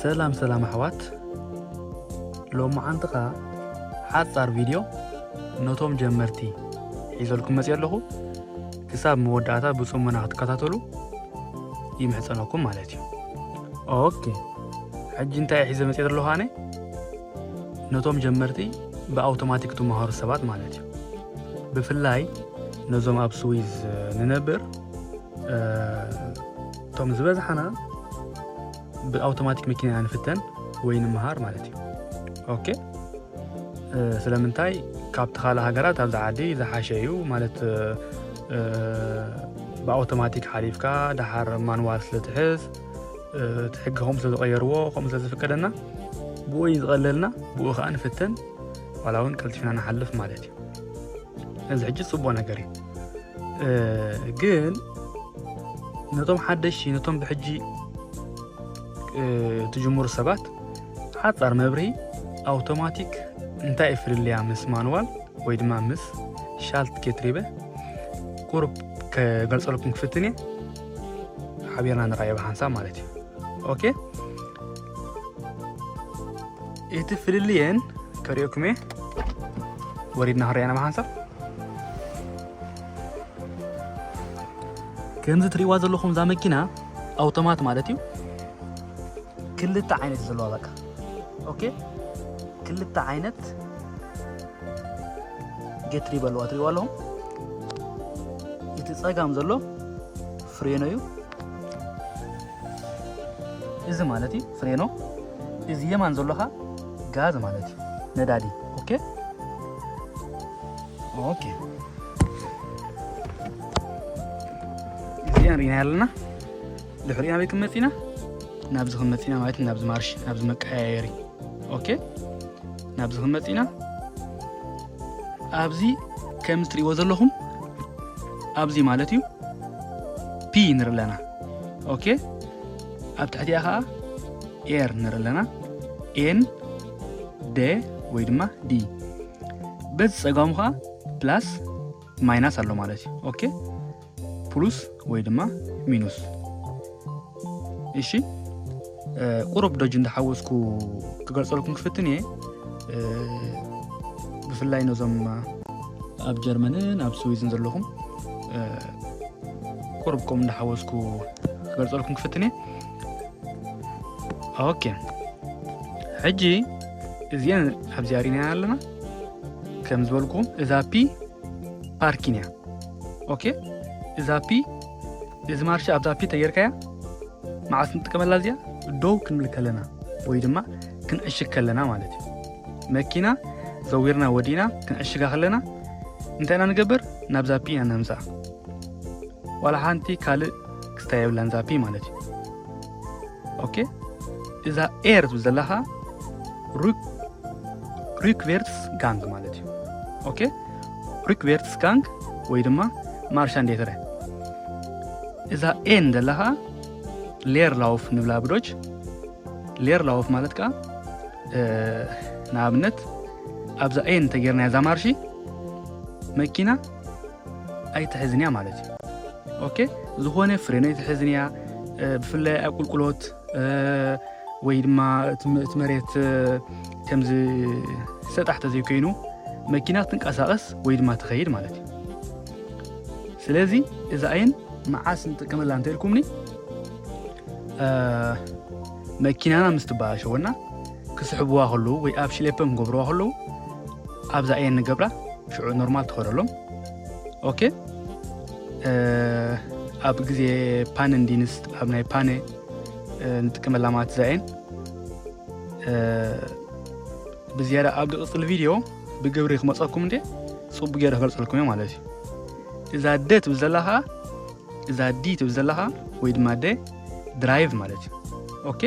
ሰላም ሰላም ኣሕዋት፣ ሎማዓንቲ ኸኣ ሓጻር ቪድዮ ነቶም ጀመርቲ ሒዘልኩም መጽየ ኣለኹ። ክሳብ መወዳእታ ብጽሞና ክትከታተሉ ይምሕጸነኩም ማለት እዩ። ኦኬ፣ ሕጂ እንታይ ሒዘ መጽየ ዘለኹ ኣነ? ነቶም ጀመርቲ ብኣውቶማቲክ ትመሃሩ ሰባት ማለት እዩ። ብፍላይ ነዞም ኣብ ስዊዝ ንነብር፣ እ፣ እቶም ዝበዝሓና ብኣውቶማቲክ መኪና ንፍተን ወይ ንምሃር ማለት እዩ። ኦኬ፣ እ፣ ስለምንታይ? ካብቲ ካልእ ሃገራት ኣብዚ ዓዲ ዝሓሸ እዩ ማለት፣ እ፣ እ፣ ብኣውቶማቲክ ሓሊፍካ ደሓር ማንዋል ስለ ትሕዝ፣ እ፣ እቲ ሕጊ ከምኡ ስለ ዝቐየርዎ፣ ከምኡ ስለ ዝፍቀደና፣ ብኡ እዩ ዝቐለልና፣ ብኡ ኸኣ ንፍተን፣ ዋላ እውን ቀልጢፍና ንሓልፍ ማለት እዩ። እዚ ሕጂ ጽቡቕ ነገር እዩ። እ፣ ግን ነቶም ሓደሽቲ፣ ነቶም ብሕጂ፣ እ፣ ትጅምሩ ሰባት፣ ሓጻር መብርሂ፣ ኣውቶማቲክ እንታይ እዩ ፍልልያ ምስ ማንዋል ወይ ድማ ምስ ሻልት ኬትሪበ? ቁሩብ ከገልጸልኩም ክፍትን እየ። ሓቢርና ንራዮ ብሓንሳብ ማለት እዩ። ኦኬ፣ እቲ ፍልልየን ከርእየኩም እየ። ወሪድና ክንሪኣና ብሓንሳብ። ከምዚ ትርእይዋ ዘለኹም እዛ መኪና ኣውቶማት ማለት እዩ። ክልተ ዓይነት እዩ ዘለዋ በቃ። ኦኬ፣ ክልተ ዓይነት ጌትሪ በለዋ ትርእይዋ ኣለኹም። እቲ ጸጋም ዘሎ ፍሬኖ እዩ። እዚ ማለት እዩ ፍሬኖ። እዚ የማን ዘሎ ኸኣ ጋዝ ማለት እዩ፣ ነዳዲ። ኦኬ፣ ኦኬ። እዚኣን ርኢና ኣለና። ድሕሪኡ ናበይ ክንመጽእ ኢና? ናብዚ ክንመጽእ ኢና ማለት እዩ፣ ናብዚ ማርሽ፣ ናብዚ መቀያየሪ። ኦኬ፣ ናብዚ ክንመጽእ ኢና። ኣብዚ ከም ትርእይዎ ዘለኹም፣ ኣብዚ ማለት እዩ ፒ ንርኢ ኣለና። ኦኬ፣ ኣብ ትሕቲኣ ኸኣ ኤር ንርኢ ኣለና። ኤን፣ ደ ወይ ድማ ዲ። በዚ ጸጋሙ ኸኣ ፕላስ ማይናስ ኣሎ ማለት እዩ። ኦኬ፣ ፕሉስ ወይ ድማ ሚኑስ። እሺ፣ እ፣ ቁሩብ ዶጅ እንዳሓወስኩ ክገልጸልኩም ክፍትን እየ። እ፣ ብፍላይ ነዞም ኣብ ጀርመንን ኣብ ስዊዝን ዘለኹም፣ እ፣ ቁሩብ ከምኡ እንዳሓወስኩ ክገልጸልኩም ክፍትን እየ። ኦኬ፣ ሕጂ እዚአን ኣብዚኣ ሪና ኣለና። ከም ዝበልኩም እዛ ፒ ፓርኪን እያ። ኦኬ፣ እዛ ፒ፣ እዚ ማርሽ ኣብዛ ፒ ተጌርካያ መዓስ ንጥቀመላ እዚኣ? ደው ክንብል ከለና ወይ ድማ ክንዕሽግ ከለና ማለት እዩ። መኪና ዘዊርና ወዲና ክንዕሽጋ ከለና እንታይ ኢና ንገብር? ናብዛ ፒ ኢና ነምጽኣ። ዋላ ሓንቲ ካልእ ክስታይ የብላን እዛ ፒ ማለት እዩ። ኦኬ፣ እዛ ኤር ትብል ዘለኻ ሩክ፣ ሩክቬርትስ ጋንግ ማለት እዩ። ኦኬ፣ ሩክቬርትስ ጋንግ ወይ ድማ ማርሻ እንዴትረ። እዛ ኤን ዘለኻ ሌር ላውፍ ንብላ ብዶች። ሌር ላውፍ ማለት ከኣ፣ እ፣ ንኣብነት ኣብዛ ኤን እንተጌርና እዛ ማርሺ መኪና ኣይትሕዝን እያ ማለት እዩ። ኦኬ፣ ዝኾነ ፍሬን ኣይትሕዝን እያ። እ፣ ብፍላይ ኣብ ቁልቁሎት፣ እ፣ ወይ ድማ እቲ መ-፣ እቲ መሬት፣ እ፣ ከምዚ ሰጣሕ ተዘይኮይኑ መኪና ትንቀሳቐስ ወይ ድማ ትኸይድ ማለት እዩ። ስለዚ እዛ ኤን መዓስ ንጥቀመላ እንተ ኢልኩምኒ፣ እ፣ መኪናና ምስ ትበላሸወና ክስሕብዋ ከለዉ ወይ ኣብ ሽሌፐን ክገብርዋ ከለዉ ኣብዛ ኤን ንገብራ፣ ሽዑ ኖርማል ትኸደሎም። ኦኬ፣ እ፣ ኣብ ግዜ ፓነን ዲንስት ኣብ ናይ ፓነ፣ እ፣ ንጥቀመላ ማለት እዛ ኤን፣ እ፣ ብዝያዳ ኣብ ዝቕጽል ቪድዮ ብግብሪ ክመጸኩም እንዴ ጽቡቅ ገይረ ክገልጸልኩም እየ ማለት እዩ። እዛ ደ ትብል ዘላ ኸኣ፣ እዛ ዲ ትብል ዘላ ኸኣ ወይ ድማ ደ ድራይቭ ማለት እዩ። ኦኬ፣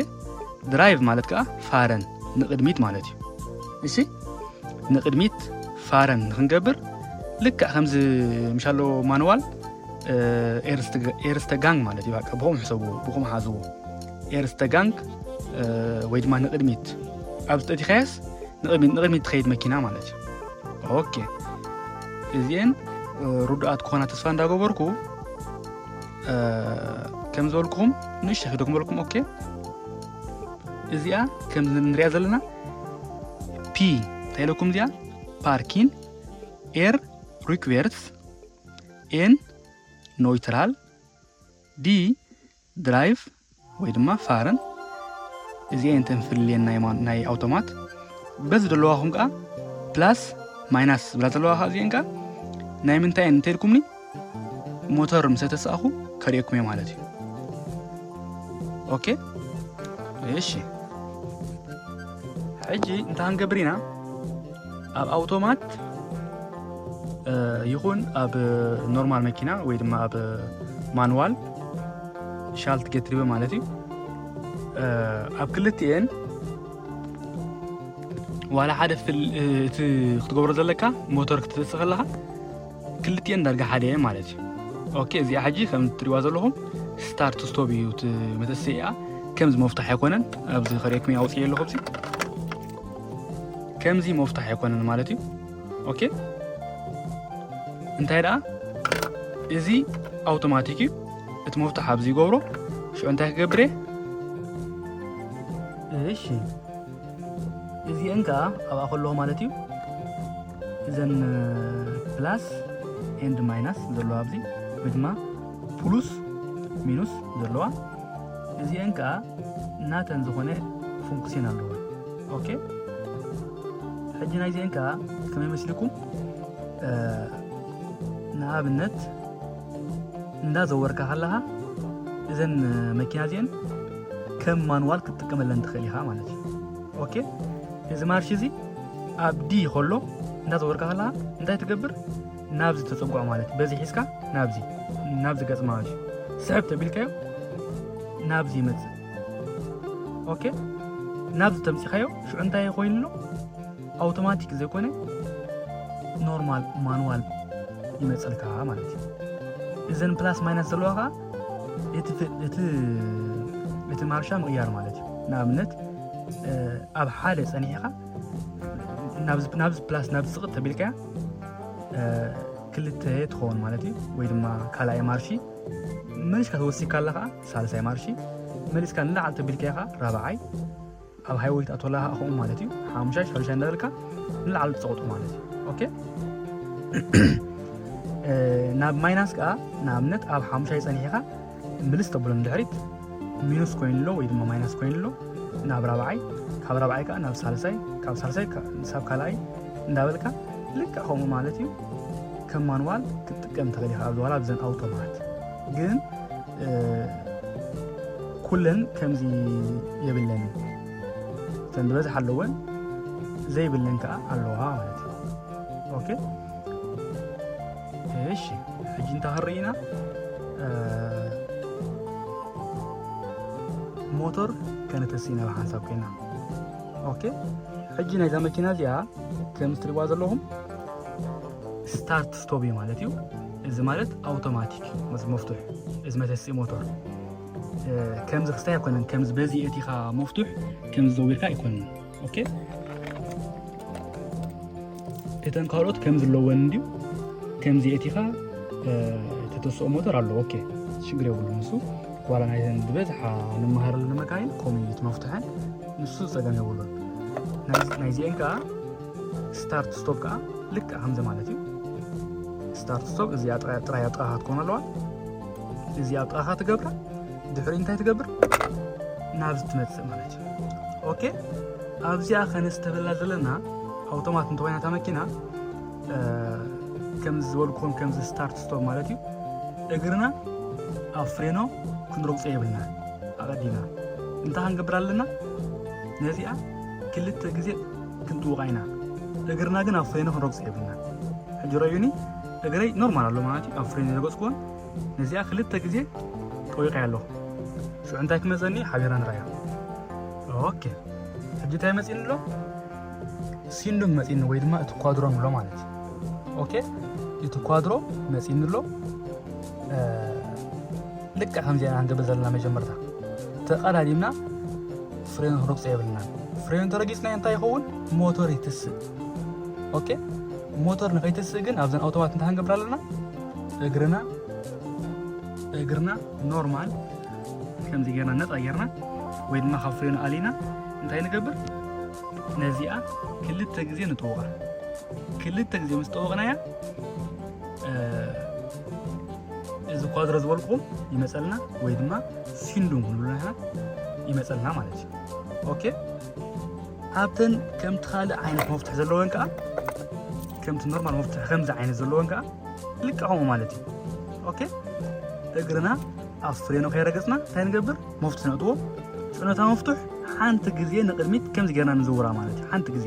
ድራይቭ ማለት ከኣ ፋረን ንቕድሚት ማለት እዩ። እሺ፣ ንቕድሚት ፋረን ንክንገብር ልክዕ ከምዚ ምሻሎ ማንዋል፣ እ፣ ኤርስተ-፣ ኤርስተጋንግ ማለት እዩ። በቃ ብኸምኡ ሕሰብዎ፣ ብኸምኡ ሓዝዎ። ኤርስተጋንግ፣ እ፣ ወይ ድማ ንቕድሚት ኣብ ዝጠቲኻያስ ንቕድሚት፣ ንቕድሚት ትኸይድ መኪና ማለት እዩ። ኦኬ፣ እዚኤን፣ እ፣ ርዱኣት ክኾና ተስፋ እንዳገበርኩ፣ እ፣ ከም ዝበልኩኹም ንእሽተይ ክደግመልኩም። ኦኬ፣ እዚኣ ከም ንሪኣ ዘለና ፒ እንታይ ኢለኩም እዚኣ ፓርኪን ኤር ሪኩዌርስ ኤን ኖይትራል ዲ ድራይቭ ወይ ድማ ፋርን እዚኤን ተን ፍልልየን ናይ ማን ናይ ኣውቶማት በዚ ዘለዋኹም ከዓ ፕላስ ማይናስ ዝብላ ዘለዋ ከዓ እዚኤን ከዓ ናይ ምንታይ እየን እንተልኩምኒ ሞተር ምስ ተሰኣኹ ከርእየኩም እየ ማለት እዩ። ኦኬ እሺ ሕጂ እንታይ ክንገብር ኢና ኣብ ኣውቶማት ይኹን ኣብ ኖርማል መኪና ወይ ድማ ኣብ ማንዋል ሻልት ገትሪበ ማለት እዩ ኣብ ክልቲኤን ዋላ ሓደ ፍል እቲ ክትገብሮ ዘለካ ሞተር ክትስእ ከለካ ክልቲኤን ዳርጋ ሓደ እየ ማለት እዩ። ኦኬ እዚኣ ሕጂ ከም ትሪዋ ዘለኹም ስታርት ስቶፕ እዩ እቲ መተስኢኣ ከምዚ መፍታሕ ኣይኮነን። ኣብዚ ከርእየኩም ኣውፅእ ኣለኹ እዚ ከምዚ መፍታሕ ኣይኮነን ማለት እዩ። ኦኬ እንታይ ደኣ እዚ ኣውቶማቲክ እዩ። እቲ መፍታሕ ኣብዚ ይገብሮ ሽዑ እንታይ ክገብር እየ እሺ እዚአን ከዓ ኣብኣ ከለኹ ማለት እዩ እዘን ፕላስ ኤንድ ማይናስ ዘለዋ ኣብዚ ወይ ድማ ፕሉስ ሚኑስ ዘለዋ እዚአን ከዓ ናተን ዝኾነ ፉንክሲን ኣለዎ። ኦኬ ሕጂ ናይዚአን ከዓ ከመይ መስልኩም ንኣብነት እንዳዘወርካ ከለኻ እዘን መኪና እዚአን ከም ማንዋል ክትጥቀመለን ትኽእል ኢኻ ማለት እዩ። ኦኬ እዚ ማርሽ እዚ ኣብ ዲ ከሎ እንዳዘወርካ ከለኻ እንታይ ትገብር ናብዚ ተፀጓዕ ማለት እዩ። በዚ ሒዝካ ናብዚ ናብዚ ገፅ ማለት እዩ። ስሕብ ተቢልካዮ ናብዚ ይመፅእ። ኦኬ ናብዚ ተምፂኻዮ ሽዑ እንታይ ኮይኑ ኣሎ ኣውቶማቲክ ዘይኮነ ኖርማል ማንዋል ይመፀልካ ማለት እዩ። እዘን ፕላስ ማይናስ ዘለዋ ከዓ እቲ ማርሻ ምቕያር ማለት እዩ። ንኣብነት ኣብ ሓደ ፀኒሕኻ ናብዚ ፕላስ ናብዚ ስቕጥ ተቢልካያ ክልተ ትኸውን ማለት እዩ። ወይ ድማ ካልኣይ ማርሺ መሊስካ ተወሲካ ኣላ ከዓ ሳልሳይ ማርሺ መሊስካ ንላዕሊ ተቢልካያ ከዓ ራብዓይ ኣብ ሃይወይ ትኣትወላ ከዓ ከምኡ ማለት እዩ። ሓሙሻይ ሻዱሻይ እንዳበልካ ንላዕሊ ትፀቕጡ ማለት እዩ። ኦኬ ናብ ማይናስ ከዓ ንኣብነት ኣብ ሓሙሻይ ፀኒሕኻ ምልስ ተብሎ ንድሕሪት ሚኑስ ኮይኑሎ ወይ ድማ ማይናስ ኮይኑሎ ናብ ራብዓይ ካብ ራብዓይ ከዓ ናብ ሳልሳይ ካብ ሳልሳይ ሳብ ካልኣይ እንዳበልካ ልክዕ ከምኡ ማለት እዩ። ከም ማንዋል ክትጥቀም ትኽእል ኢኻ ኣብዚ ዋላ ኣብዘን ኣውቶማት ግን ኩለን ከምዚ የብለን እተን ዝበዝሓ ኣለወን ዘይብለን ከዓ ኣለዋ ማለት እዩ። ኦኬ እሺ ሕጂ እንታይ ክንርኢ ኢና ሞተር ከነተሲ ኢና ብሓንሳብ ኮይና። ኦኬ ሕጂ ናይዛ መኪና እዚኣ ከም ትሪእዋ ዘለኹም ስታርት ስቶፕ እዩ ማለት እዩ። እዚ ማለት ኣውቶማቲክ መፍቱሕ እዚ መተስኢ ሞተር ከምዚ ክስታይ ኣይኮነን። ከምዚ በዚ እቲኻ መፍቱሕ ከምዚ ዘዊርካ ኣይኮነን። ኦኬ እተን ካልኦት ከም ዝለወን እንዲዩ ከምዚ እቲኻ ተተስኦ ሞተር ኣሎ። ኦኬ ሽግር የብሉ ንሱ ዋላ ናይተን ዝበዝሓ ንመሃረሉ ንመካይን ኮሚኒት መፍትሐን ንሱ ጸገም የብሉን። ናይዚአን ከዓ ስታርት ስቶፕ ከዓ ልክዕ ከምዚ ማለት እዩ። ስታርት ስቶፕ እዚኣ ጥራይ ኣብ ጥቓኻ ትኮን ኣለዋ። እዚኣ ኣብ ጥቓኻ ትገብራ ድሕሪ እንታይ ትገብር ናብዚ ትመፅእ ማለት እዩ። ኦኬ ኣብዚኣ ከነስተበላ ዘለና ኣውቶማት እንተኮይና እታ መኪና ከም ዝበልኩኹም ከምዚ ስታርት ስቶፕ ማለት እዩ። እግርና ኣብ ፍሬኖ ክንረግጾ የብልና። ኣቐዲና እንታይ ክንገብር ኣለና? ነዚኣ ክልተ ግዜ ክንጥውቓ ኢና። እግርና ግን ኣብ ፍሬኖ ክንረግጾ የብልና። ሕጂ ረዩኒ እግረይ ኖርማል ኣሎ ማለት እዩ። ኣብ ፍሬኖ የረገጽኩዎን ነዚኣ ክልተ ግዜ ጠዊቐያ ኣለኹ። ሽዑ እንታይ ክመፀኒ ሓቢርና ንራያ። ኦኬ ሕጂ እንታይ መፂኒ ኣሎ? ሲንዱም መፂኒ ወይ ድማ እቲ ኳድሮ ንብሎ ማለት እዩ። ኦኬ እቲ ኳድሮ መፂኒ ኣሎ። ልክዕ ከምዚኣ ኢና ክንገብር ዘለና መጀመርታ ተቐዳዲምና ፍሬን ክንረግጾ የብልና። ፍሬን ተረጊጽና እንታይ ይኸውን? ሞተር ይትስእ። ኦኬ ሞተር ንኸይትስእ ግን ኣብዘን ኣውቶማት እንታይ ክንገብር ኣለና? እግርና እግርና ኖርማል ከምዚ ጌርና ነጻ ጌርና ወይ ድማ ካብ ፍሬኑ ኣሊና እንታይ ንገብር? ነዚኣ ክልተ ግዜ ንጥውቓ። ክልተ ግዜ ምስ ጠወቕናያ እዚ ኳድሮ ዝበልኩም ይመፀልና ወይ ድማ ሲንዱም ክንብሎ ንሕና ይመፀልና ማለት እዩ። ኦኬ፣ ኣብተን ከምቲ ካልእ ዓይነት መፍትሒ ዘለወን ከዓ፣ ከምቲ ኖርማል መፍትሒ ከምዚ ዓይነት ዘለወን ከዓ ልክዕ ከምኡ ማለት እዩ። ኦኬ፣ እግርና ኣብ ፍሬኖ ከይረገፅና እንታይ ንገብር? መፍትሒ ነእትዎ። ሽዑ ነታ መፍትሕ ሓንቲ ግዜ ንቕድሚት ከምዚ ጌርና ንዝውራ ማለት እዩ። ሓንቲ ግዜ።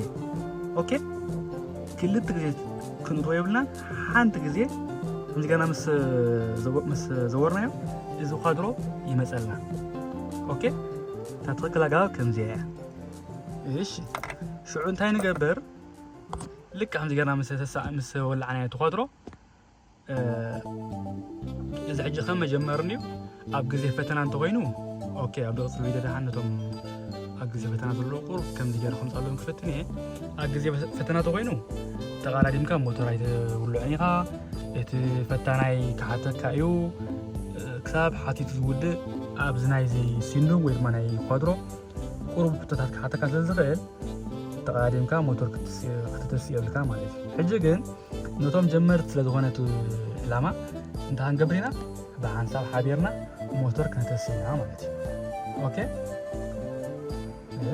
ኦኬ፣ ክልተ ግዜ ክንእትዎ የብልና። ሓንቲ ግዜ ከምዚ ጌርና ምስ ዘወ- ምስ ዘወርናዮ እዚ ኳድሮ ይመፀልና። ኦኬ፣ እታ ትኽክል ኣገባብ ከምዚ እያ። እሺ፣ ሽዑ እንታይ ንገብር? ልክዕ ከምዚ ጌርና ምስ ተሳ- ምስ ወላዕናዮ እቲ ኳድሮ፣ እዚ ሕጂ ከም መጀመሪ እዩ። ኣብ ግዜ ፈተና እንተኮይኑ፣ ኦኬ፣ ኣብ ዝቕፅል ቪድዮ ደሓን ነቶም ኣብ ግዜ ፈተና ዘለዉ ቁሩብ ከምዚ ገይረ ከምፅኣሎም ክፈትን እየ። ኣብ ግዜ ፈተና እንተኮይኑ፣ ተቓዳዲምካ ሞተር ኣይትውልዕን ኢኻ። እቲ ፈታናይ ክሓተካ እዩ። ክሳብ ሓቲቱ ዝውድእ ኣብዚ ናይዚ ሲንዱም ወይ ድማ ናይ ኳድሮ ቁሩብ ሕቶታት ክሓተካ ስለ ዝኽእል፣ ተቓዲምካ ሞተር ክትስ- ክትተስእ የብልካ ማለት እዩ። ሕጂ ግን ነቶም ጀመርቲ ስለ ዝኾነ እቲ ዕላማ እንታይ ክንገብር ኢና? ብሓንሳብ ሓቢርና ሞተር ክነተስእ ኢና ማለት እዩ። ኦኬ፣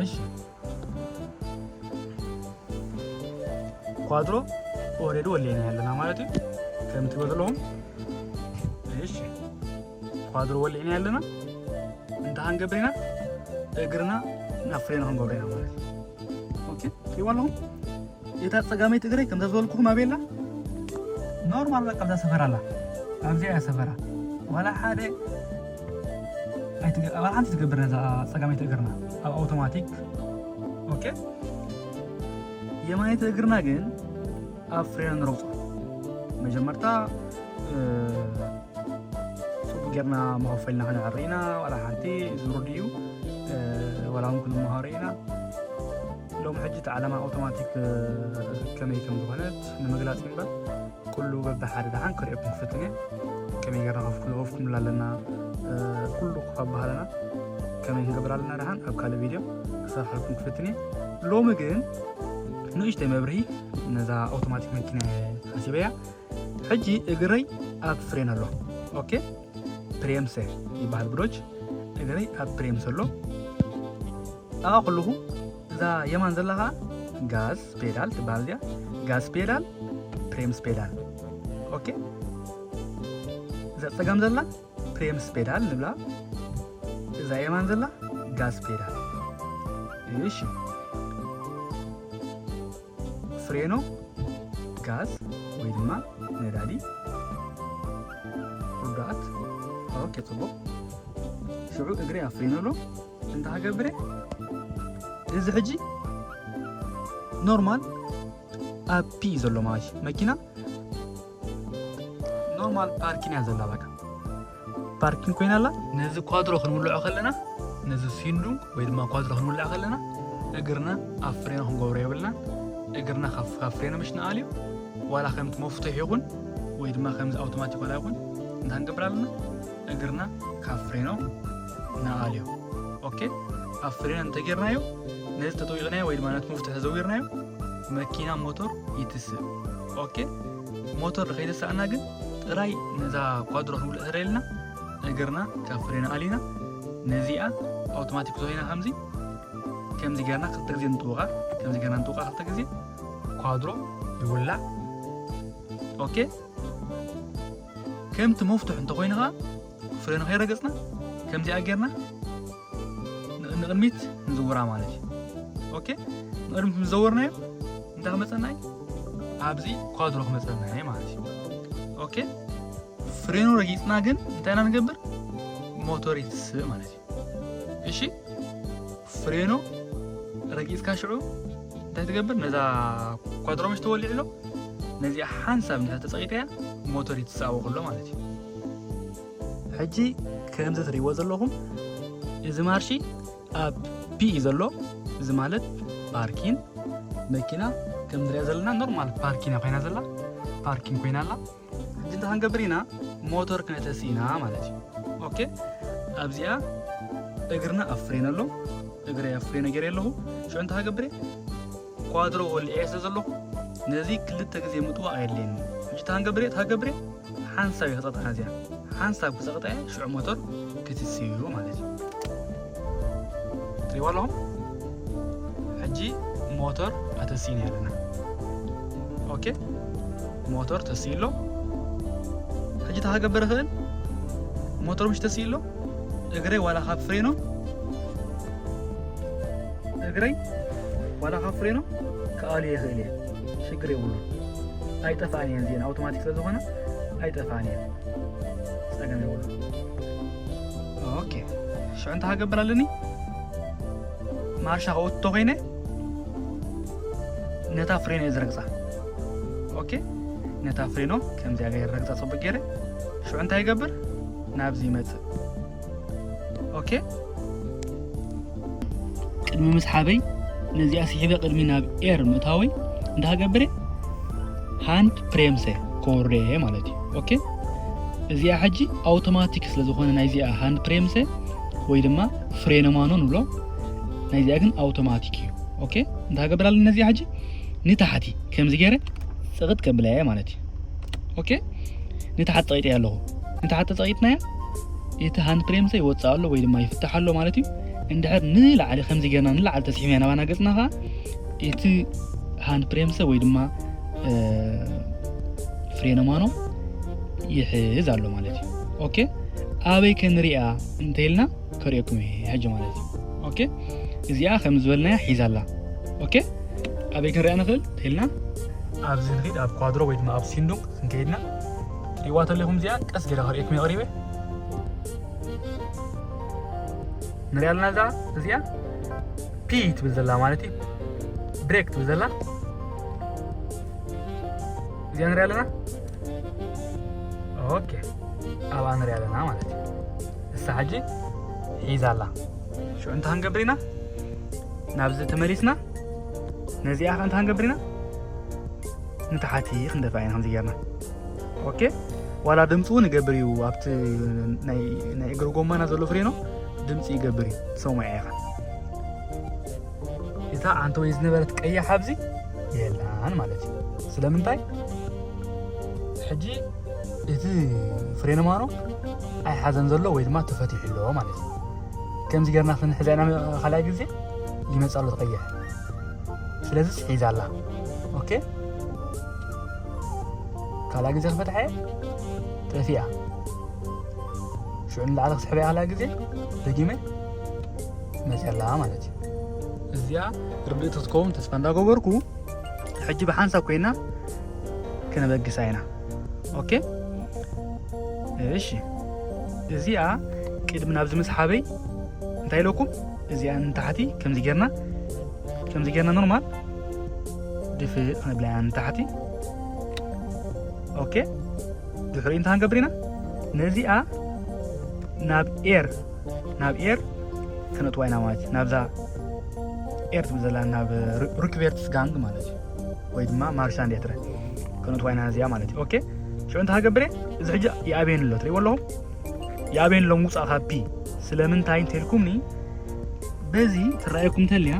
እሺ፣ ኳድሮ ኦልሬዲ ወሊዕና ኣለና ማለት እዩ። ከም ትሪእዎ ዘለኹም፣ እሺ፣ ኳድሮ ወሊዕና ኣለና። እንታይ ክንገብር ኢና? እግርና ናብ ፍሬን ክንገብሮ ኢና ማለት እዩ። ኦኬ፣ ትሪእዎ ኣለኹም? እታ ጸጋመይቲ እግረይ ከምዛ ዝበልኩኹም ኣበይ ኣላ? ኖርማል በቃ ኣብዛ ሰፈራ ኣላ። ኣብዚኣ እያ ሰፈራ። ዋላ ሓደ ኣይትገ- ዋላ ሓንቲ ትገብር ነዛ ጸጋመይቲ እግርና ኣብ ኣውቶማቲክ። ኦኬ፣ የማነይቲ እግርና ግን ኣብ ፍሬን ንረግጾ። መጀመርታ እ፣ ጽቡቅ ጌርና መኸፈልና ክነዕሪ ኢና። ዋላ ሓንቲ ዙር ድዩ፣ እ፣ ዋላ እውን ክንመሃሮ ኢና። ሎም ሕጂ እቲ ዓለማ ኣውቶማቲክ፣ እ፣ ከመይ ከም ዝኾነት ንምግላጽ እምበር፣ ኩሉ በብሓደ ደሓን ክርእየኩም ክፍትን እየ። ከመይ ጌርና ከፍ- ከፍኩምላ ኣለና፣ እ፣ ኩሉ ካብ ባህልና ከመይ ክንገብር ኣለና ደሓን ኣብ ካልእ ቪድዮ ክሰርሓልኩም ክፍትን እየ። ሎሚ ግን ንእሽተይ መብርሂ ነዛ ኣውቶማቲክ መኪና እየ ሓሲበያ። ሕጂ እግረይ ኣብ ፍሬን ኣሎ። ኦኬ፣ ፕሬምሰ ይበሃል ብዶች። እግረይ ኣብ ፕሬምሰ ኣሎ። ኣብኣ ከለኹ እዛ የማን ዘላ ኸዓ ጋዝ ፔዳል ትበሃል እዚኣ። ጋዝ ፔዳል፣ ፕሬምስ ፔዳል። ኦኬ፣ እዛ ጸጋም ዘላ ፕሬምስ ፔዳል ንብላ። እዛ የማን ዘላ ጋዝ ፔዳል። እሺ፣ ፍሬኖ፣ ጋዝ ወይ ድማ ነዳዲ፣ ርዱኣት። ኦኬ፣ ጽቡቕ። ሽዑ እግሪ ኣብ ፍሬኖ ኣሎ። እንታይ ክገብር እየ? እዚ ሕጂ ኖርማል ኣብ ፒ ዘሎ ማለት እዩ። መኪና ኖርማል ፓርኪን እያ ዘላ። በቃ ፓርኪን ኮይና ኣላ። ነዚ ኳድሮ ክንውልዖ ከለና፣ ነዚ ሲንዱም ወይ ድማ ኳድሮ ክንውልዖ ከለና፣ እግርና ኣብ ፍሬን ክንገብሮ የብልና። እግርና ካብ ካብ ፍሬን ምሽ ንኣልዩ፣ ዋላ ከምቲ መፍትሕ ይኹን ወይ ድማ ከምዚ ኣውቶማቲክ ዋላ ይኹን፣ እንታይ ክንገብር ኣለና? እግርና ካብ ፍሬኖ ንኣልዮ። ኦኬ፣ ኣብ ፍሬን እንተጌርናዮ፣ ነዚ ተጠዊቕናዮ ወይ ድማ ነቲ መፍትሒ ተዘዊርናዮ፣ መኪና ሞተር ይትስእ። ኦኬ፣ ሞተር ከይተሳእና ግን ጥራይ ነዛ ኳድሮ ክንውልዕ ተደልና፣ እግርና ካብ ፍሬን ኣሊና፣ ነዚኣ ኣውቶማቲክ ተኾይና ከምዚ፣ ከምዚ ጌርና ክልተ ግዜ ንጥውቓ፣ ከምዚ ጌርና ንጥውቓ ክልተ ግዜ፣ ኳድሮ ይውላዕ። ኦኬ፣ ከምቲ መፍትሑ እንተኾይኑ ኸዓ ፍሬን ከይረገጽና ከምዚኣ ጌርና ን- ንቕድሚት ንዝውራ ማለት እዩ። ኦኬ፣ ንቕድሚት ምስ ዘወርናዮ እንታይ ክመጸና እዩ? ኣብዚ ኳድሮ ክመጸና እዩ ማለት እዩ። ኦኬ፣ ፍሬኑ ረጊጽና ግን እንታይ ኢና ንገብር? ሞተር ይትስእ ማለት እዩ። እሺ፣ ፍሬኖ ረጊጽካ ሽዑ እንታይ ትገብር? ነዛ ኳድሮ ምሽ ተወሊዕ ኣሎ፣ ነዚኣ ሓንሳብ እንድሕር ተጸቒጠያ ሞተር ይትስእ ኣብኡ ከሎ ማለት እዩ። ሕጂ ከምዚ ትርእይዎ ዘለኹም እዚ ማርሺ ኣብ ፒ እዩ ዘሎ። እዚ ማለት ፓርኪን መኪና ከም ንሪኣ ዘለና ኖርማል ፓርኪን እያ ኮይና ዘላ፣ ፓርኪን ኮይና ኣላ። ሕጂ እንታይ ክንገብር ኢና? ሞተር ክነተሲ ኢና ማለት እዩ። ኦኬ፣ ኣብዚኣ እግርና ኣብ ፍሬን ኣሎ። እግረይ ኣብ ፍሬን ገይረ ኣለኹ። ሽዑ እንታይ ሃገብር እየ? ኳድሮ ወሊዐ ስለ ዘለኹ ነዚ ክልተ ግዜ ምጥዋቕ ኣየድልየኒ። ሕጂ እንታይ ሃገብር እየ? እንታይ ሃገብር እየ? ሓንሳብ እየ ክጸቕጣ እዚኣ። ሓንሳብ ክጸቕጣ እየ፣ ሽዑ ሞተር ክትስዩ ማለት እዩ። ትሪእዎ ኣለኹም? ሕጂ ሞተር ኣተሲእና ኣለና። ኦኬ፣ ሞተር ተሲእሎ። ሕጂ እንታይ ክገብር ይኽእል? ሞተር ምሽ ተሲእሎ፣ እግረይ ዋላ ካብ ፍሬኖ፣ እግረይ ዋላ ካብ ፍሬኖ ክኣልዮ ይኽእል እየ። ሽግር የብሉን። ኣይጠፋእን እየን እዚአን፣ ኣውቶማቲክ ስለ ዝኾነ ኣይጠፋእን እየን። ጸገም የብሉን። ኦኬ፣ ሽዑ እንታይ ክገብር ኣለኒ? ማርሻ ከውቶ ኮይነ ነታ ፍሬኖ እየ ዝረግጻ። ኦኬ፣ ነታ ፍሬኖ ከምዚኣ ገይረ ረግጻ ጽቡቅ ገይረ። ሽዑ እንታይ ይገብር? ናብዚ ይመጽእ። ኦኬ፣ ቅድሚ ምስሓበይ ነዚኣ ስሒበ ቅድሚ ናብ ኤር ምእታወይ እንታይ ክገብር እየ? ሃንድ ፕሬምሰ ከወርዶ እየ ማለት እዩ። ኦኬ፣ እዚኣ ሕጂ ኣውቶማቲክ ስለ ዝኾነ ናይዚኣ ሃንድ ፕሬምሰ ወይ ድማ ፍሬነማኖ ንብሎ፣ ናይዚኣ ግን ኣውቶማቲክ እዩ። ኦኬ፣ እንታይ ክገብር ኣለኒ? ነዚኣ ሕጂ ንታሕቲ ከምዚ ገይረ ጽቕጥ ከብላ እየ ማለት እዩ። ኦኬ፣ ንታሕቲ ጸቒጠያ ኣለኹ። ንታሕቲ ጸቒጥናያ እቲ ሃንድ ፕሬምሰ ይወጽእ ኣሎ ወይ ድማ ይፍታሕ ኣሎ ማለት እዩ። እንድሕር ንላዕሊ ከምዚ ጌርና ንላዕሊ ተስሒብና ናባና ገጽና ኸዓ እቲ ሃንድ ፕሬምሰ ወይ ድማ እ፣ ፍሬነማኖ ይሕዝ ኣሎ ማለት እዩ። ኦኬ፣ ኣበይ ከንሪኣ እንተኢልና ከርእየኩም እየ ሕጂ ማለት እዩ። ኦኬ፣ እዚኣ ከም ዝበልናያ ሒዛ ኣላ። ኦኬ፣ ኣበይ ክንሪኣ ንኽእል እንተኢልና ኣብዚ ንኺድ፣ ኣብ ኳድሮ ወይ ድማ ኣብ ሲንዱቅ ክንከይድና ትሪእዋ ተለኹም እዚኣ ቀስ ገይረ ከርእየኩም እየ ቀሪበ። ንሪኣ ኣለና እዛ እዚኣ ፒ ትብል ዘላ ማለት እዩ። ብሬክ ትብል ዘላ እዚኣ ንሪኣ ኣለና። ኦኬ፣ ኣብኣ ንሪኣ ኣለና ማለት እዩ። እሳ ሕጂ ሒዛ ኣላ። ሽዑ እንታይ ክንገብር ኢና? ናብዚ ተመሊስና ነዚኣ ከ እንታይ ክንገብር ኢና? ንታሕቲ ክንደፋ ኢና ከምዚ ጌርና። ኦኬ፣ ዋላ ድምፂ እውን ይገብር እዩ። ኣብቲ ናይ ናይ እግሪ ጎማና ዘሎ ፍሬኖ ድምፂ ይገብር እዩ፣ ትሰምዖ ኢኻ። እታ ዓንተወይ ዝነበረት ቀያሕ ኣብዚ የላን ማለት እዩ። ስለምንታይ? ሕጂ እቲ ፍሬን ማኖ ኣይሓዘን ዘሎ ወይ ድማ ተፈቲሑ ኣሎ ማለት እዩ። ከምዚ ጌርና ክንሕዛ ኢና ካልኣይ ግዜ ይመጽእ ኣሎ ተቐይሕ። ስለዚ ሒዛ ኣላ። ኦኬ፣ ካልኣይ ግዜ ክፈትሓ እየ፣ ጠፊኣ። ሽዑ ንላዕሊ ክስሕበ እየ ካልኣይ ግዜ ደጊመ መፅያ ኣላ ማለት እዩ። እዚኣ ርድእቲ ክትከውን ተስፋ እንዳገበርኩ ሕጂ ብሓንሳብ ኮይና ክነበግሳ ኢና። ኦኬ፣ እሺ፣ እዚኣ ቅድሚ ናብዚ ምስሓበይ እንታይ ኢለኩም? እዚኣ ንታሕቲ ከምዚ ጌርና፣ ከምዚ ጌርና ኖርማል ድፍእ ክንብላ ኢና ንታሕቲ። ኦኬ፣ ድሕሪኡ እንታይ ክንገብር ኢና? ነዚኣ ናብ ኤር፣ ናብ ኤር ከነእትዋ ኢና ማለት እዩ። ናብዛ ኤር ትብል ዘላ ናብ ሩ-፣ ሩክቬርትስ ጋንግ ማለት እዩ። ወይ ድማ ማርሻ እንዴትረ ከነእትዋ ኢና እዚኣ ማለት እዩ። ኦኬ፣ ሽዑ እንታይ ክገብር እየ? እዚ ሕጂ ይኣብየኒ ኣሎ፣ ትሪእዎ ኣለኹም? ይኣብየኒ ኣሎ ምውፃእ ካብ ፒ። ስለምንታይ እንተልኩምኒ፣ በዚ ትረኣየኩም እንተልያ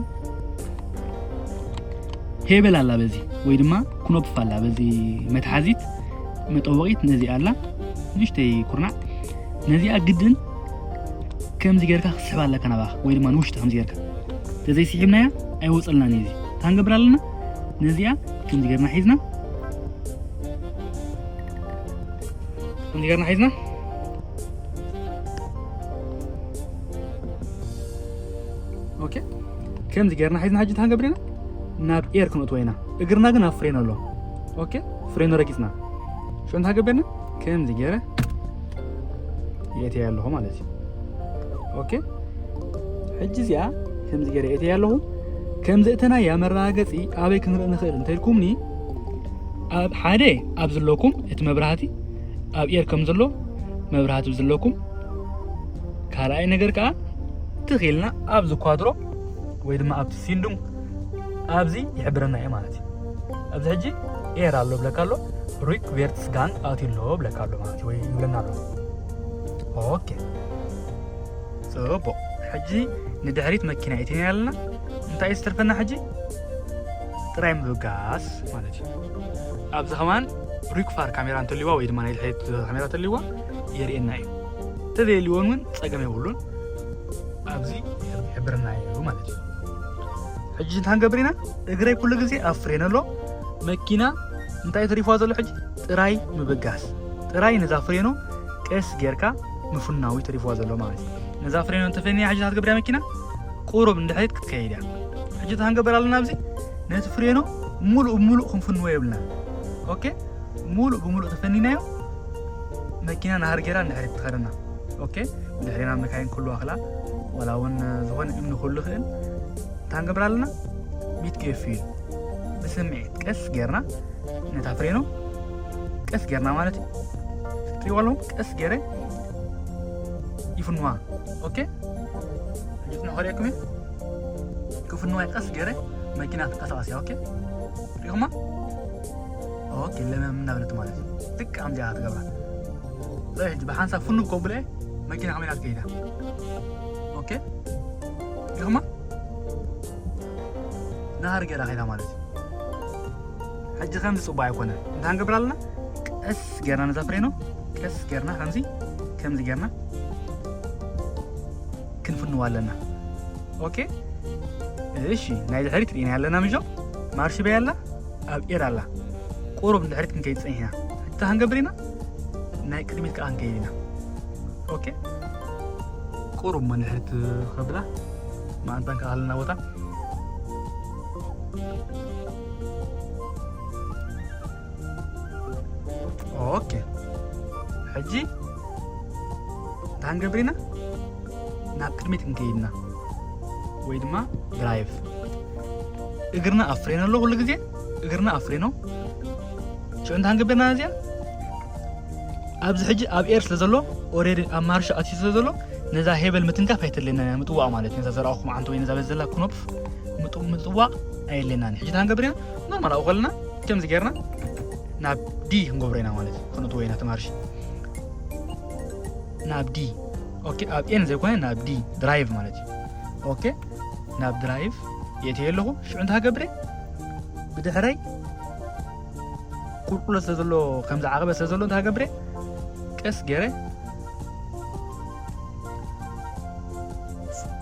ፔበል ኣላ በዚ፣ ወይ ድማ ክኖፕፍ ኣላ በዚ፣ መትሓዚት መጠወቒት ነዚኣ ኣላ፣ ንእሽተይ ኩርናዕ። ነዚኣ ግድን ከምዚ ጌርካ ክስሕባ ኣለካ ናባኻ፣ ወይ ድማ ንውሽጢ ከምዚ ጌርካ። ተዘይስሒብናያ ኣይወፀልናን እዩ። እዚ እንታይ ክንገብር ኣለና? ነዚኣ ከምዚ ጌርና ሒዝና፣ ከምዚ ጌርና ሒዝና፣ ኦኬ፣ ከምዚ ጌርና ሒዝና ሕጂ እንታይ ክንገብር ኢና? ናብ ኤር ክንእትዎ ኢና። እግርና ግን ኣብ ፍሬን ኣሎ። ኦኬ፣ ፍሬን ረጊጽና። ሽዑ እንታይ ክንገብር ኢና? ከምዚ ጌረ የእትያ ኣለኹ ማለት እዩ። ኦኬ፣ ሕጂ እዚኣ ከምዚ ጌረ የእትያ ኣለኹ። ከምዚ እተናያ መረጋገጺ ኣበይ ክንርኢ ንኽእል እንተልኩምኒ፣ ኣብ ሓደ ኣብ ዘለኩም እቲ መብራህቲ ኣብ ኤር ከም ዘሎ መብራህቲ ዘለኩም። ካልኣይ ነገር ከኣ ትኺልና ኣብዚ ኳድሮ ወይ ድማ ኣብቲ ሲንዱም ኣብዚ ይሕብረና እዩ ማለት እዩ። ኣብዚ ሕጂ ኤር ኣሎ ብለካ ኣሎ፣ ሩክቬርትስ ጋንግ ኣትዩ ኣሎ ብለካ ኣሎ ማለት እዩ፣ ወይ ይብለና ኣሎ። ኦኬ፣ ጽቡቕ። ሕጂ ንድሕሪት መኪና እቲና ኣለና። እንታይ ዝተርፈና ሕጂ? ጥራይ ምብጋስ ማለት እዩ። ኣብዚ ከማን ሪኩፋር ካሜራ እንተልዋ ወይ ድማ ናይ ድሕሪት ካሜራ እንተልዋ የርእየና እዩ። ተዘየልዎን እውን ጸገም የብሉን። ኣብዚ ይሕብርና እዩ ማለት እዩ። ሕጂ እንታይ ክንገብር ኢና? እግረይ ኩሉ ግዜ ኣብ ፍሬን ኣሎ። መኪና እንታይ ተሪፍዋ ዘሎ ሕጂ? ጥራይ ምብጋስ። ጥራይ ነዛ ፍሬኖ ቀስ ጌርካ ምፍናዊ ተሪፍዋ ዘሎ ማለት እዩ። ነዛ ፍሬኖ እንተፈንያ ሕጂ እንታይ ትገብር እያ መኪና? ቁሩብ ንድሕሪት ክትከይድ እያ። ሕጂ እንታይ ክንገብር ኣለና ኣብዚ? ነቲ ፍሬኖ ሙሉእ ብሙሉእ ክንፍንዎ የብልና። ኦኬ? ሙሉእ ብሙሉእ ተፈኒናዮ መኪና ናሃር ጌራ ንድሕሪት ትኸደና። ኦኬ? ድሕሪና መካይን ክህልዋ ክላ ዋላ እውን ዝኾነ እምኒ ክህሉ ይኽእል። እንታይ ክንገብር ኣለና? ሚት ኬፍ እዩ። ብስምዒት ቀስ ጌርና ነታ ፍሬኖ ቀስ ጌርና ማለት እዩ። ትሪእዎ ኣለኹም? ቀስ ጌረ ይፍንዋ። ኦኬ? ሕጂ ጽንሑ ከርእየኩም እየ። ክፍንዋ ቀስ ጌረ መኪና ትንቀሳቐስ እያ። ኦኬ? ሪኹማ? ኦኬ፣ ለመም እናበለት ማለት እዩ። ልክዕ ከምዚኣ ትገብራ። ስለዚ ሕጂ ብሓንሳብ ፍኑ ከብለ መኪና ከመይ ኢላ ትከይዳ? ኦኬ? ሪኹማ? ናሃር ጌራ ከይዳ ማለት እዩ። ሕጂ ከምዚ ጽቡቕ ኣይኮነ። እንታይ ክንገብር ኣለና? ቀስ ጌርና ነዛ ፍሬኖ፣ ቀስ ጌርና ከምዚ፣ ከምዚ ጌርና ክንፍንዋ ኣለና። ኦኬ? እሺ፣ ናይ ድሕሪት ርኢና ኣለና ምጆ? ማርሽ በይ ኣላ፣ ኣብ ኤር ኣላ። ቁሩብ ንድሕሪት ክንከይድ ጸኒሕና። ሕጂ እንታይ ክንገብር ኢና? ናይ ቅድሚት ከኣ ክንከይድ ኢና። ኦኬ? ቁሩብ እሞ ንድሕሪት ከብላ፣ ማእንታን ከኣ ኣለና ቦታ። ኦኬ። ሕጂ እንታይ ክንገብር ኢና? ናብ ቅድሚት ክንከይድ ኢና። ወይ ድማ ድራይቭ። እግርና ኣብ ፍሬን ኣሎ ኩሉ ግዜ። እግርና ኣብ ፍሬኖ። ሽዑ እንታይ ክንገብር ኢና እዚኣ? ኣብዚ ሕጂ ኣብ ኤር ስለ ዘሎ፣ ኦልሬዲ ኣብ ማርሽ ኣትዩ ስለ ዘሎ፣ ነዛ ሄቨል ምትንካፍ ኣይተድልየናን እያ፣ ምጥዋቕ ማለት እዩ። ነዛ ዘርኣኹም ዓንተ ወይ ነዛ በዚ ዘላ ክኖፕ ምጥ-፣ ምጥዋቕ ኣየድልየናን እዩ። ሕጂ እንታይ ክንገብር ኢና? ኖርማል ኣብኡ ከለና ከምዚ ጌርና ናብ ዲ ክንገብሮ ኢና ማለት እዩ። ክንእትዎ ኢና እቲ ማርሽ ናብ ዲ። ኦኬ፣ ኣብ ኤን ዘይኮነ ናብ ዲ፣ ድራይቭ ማለት እዩ። ኦኬ፣ ናብ ድራይቭ የእትየ ኣለኹ። ሽዑ እንታይ ክገብር እየ? ብድሕረይ ቁልቁለት ስለ ዘሎ፣ ከምዚ ዓቐበት ስለ ዘሎ እንታይ ክገብር እየ? ቀስ ገይረ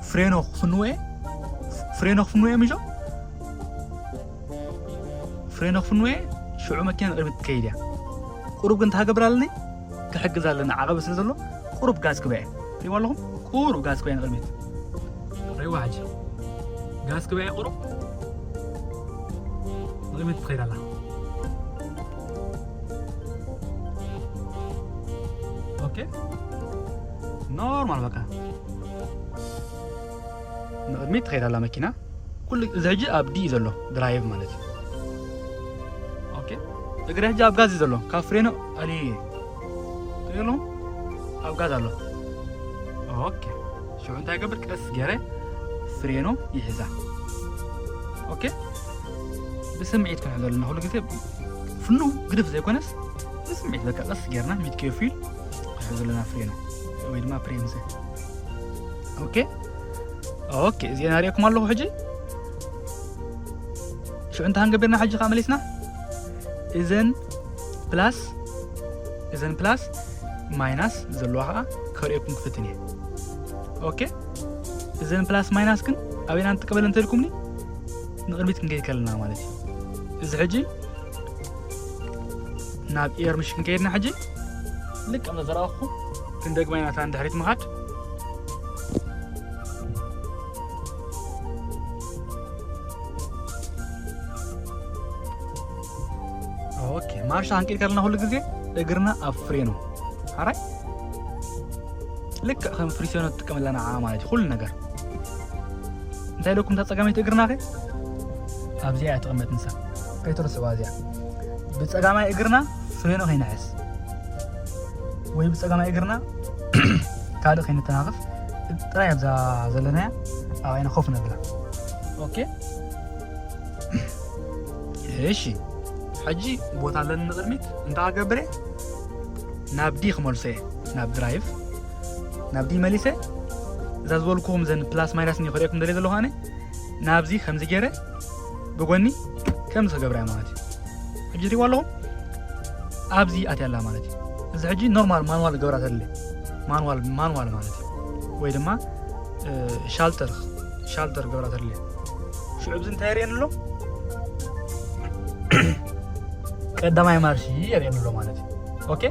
ፍሬኖ ክፍንዎ እየ። ፍሬኖ ክፍንዎ እየ ምጆ። ፍሬኖ ክፍንዎ እየ። ሽዑ መኪና ንቕድሚት ትከይድ እያ። ቁሩብ ግን እንታይ ክገብር ኣለኒ? ክሕግዝ ኣለኒ። ዓቐበት ስለ ዘሎ ቁሩብ ጋዝ ክበ እየ። ትሪእዎ ኣለኹም? ቁሩብ ጋዝ ክበ እየ ንቕድሚት። ሪዋ ሕጂ ጋዝ ክበ እየ ቁሩብ። ንቕድሚት ትኸይድ ኣላ። ኦኬ። ኖርማል በቃ። ንቕድሚት ትኸይድ ኣላ መኪና። ኩሉ እዚ ሕጂ ኣብ ዲ እዩ ዘሎ፣ ድራይቭ ማለት እዩ። ኦኬ። እግረ ሕጂ ኣብ ጋዝ እዩ ዘሎ። ካብ ፍሬኖ ኣልዩ እዩ። ትሪእዎ ኣለኹም? ኣብ ጋዝ ኣሎ። ኦኬ። ሽዑ እንታይ ይገብር? ቀስ ገይረ ፍሬኖ ይሕዛ። ኦኬ። ብስምዒት ክንሕዞ ኣለና። ኩሉ ግዜ ፍኑ ግድፍ ዘይኮነስ ብስምዒት በቃ ቀስ ገይርና ሚት ኬፊል ክንሕዞ ኣለና ፍሬኖ ወይ ድማ ፕሬምሰ። ኦኬ። ኦኬ። እዚኤን ኣርእየኩም ኣለኹ ሕጂ። ሽዑ እንታይ ክንገብርና ሕጂ ከዓ መሊስና? እዘን ፕላስ፣ እዘን ፕላስ ማይናስ ዘለዋ ከዓ ከርእየኩም ክፍትን እየ። ኦኬ። እዘን ፕላስ ማይናስ ግን ኣበይና ንጥቀመለን እንተልኩምኒ ንቕድሚት ክንከይድ ከለና ማለት እዩ። እዚ ሕጂ ናብ ኤር ምሽ ክንከይድና ሕጂ ልክዕ ከም ዘረኣኹ ክንደግማ ኢና እታ ንድሕሪት ምኻድ። ኦኬ፣ ማርሻ ክንቀይር ከለና ኩሉ ግዜ እግርና ኣብ ፍሬኑ ሓራይ ልክዕ ከም ፍሪሲዮኖ ትጥቀም ኣለና ዓዓ ማለት እዩ። ኩሉ ነገር እንታይ ኢለኩም እታ ጸጋመይቲ እግርና ከ ኣብዚኣ እያ ትቕመጥ ንሳ። ከይትርስዋ እዚኣ ብጸጋማይ እግርና ፍሬኖ ከይንሕዝ ወይ ብጸጋማይ እግርና ካልእ ከይንተናኽፍ ጥራይ ኣብዛ ዘለናያ ኣብ ዓይና ኮፍ ነብላ። ኦኬ። እሺ፣ ሕጂ ቦታ ኣለኒ ንቕድሚት እንታይ ክገብር እየ? ናብ ዲ ክመልሶ እየ። ናብ ድራይቭ ናብ ዲ መሊሰ እዛ ዝበልኩኹም ዘን ፕላስ ማይናስ እኒ ክርእየኩም ደልየ ዘለኹ ኣነ ናብዚ ከምዚ ገይረ ብጎኒ ከምዚ ክገብራ እየ ማለት እዩ። ሕጂ ትሪእዋ ኣለኹም ኣብዚ ኣትያ ኣላ ማለት እዩ። እዚ ሕጂ ኖርማል ማንዋል ገብራ ተድልየ ማንዋል ማንዋል ማለት እዩ። ወይ ድማ ሻልተር ሻልተር ገብራ ተድልየ ሽዑ ኣብዚ እንታይ የርእየኒ ኣሎ? ቀዳማይ ማርሺ የርእየኒ ኣሎ ማለት እዩ። ኦኬ፣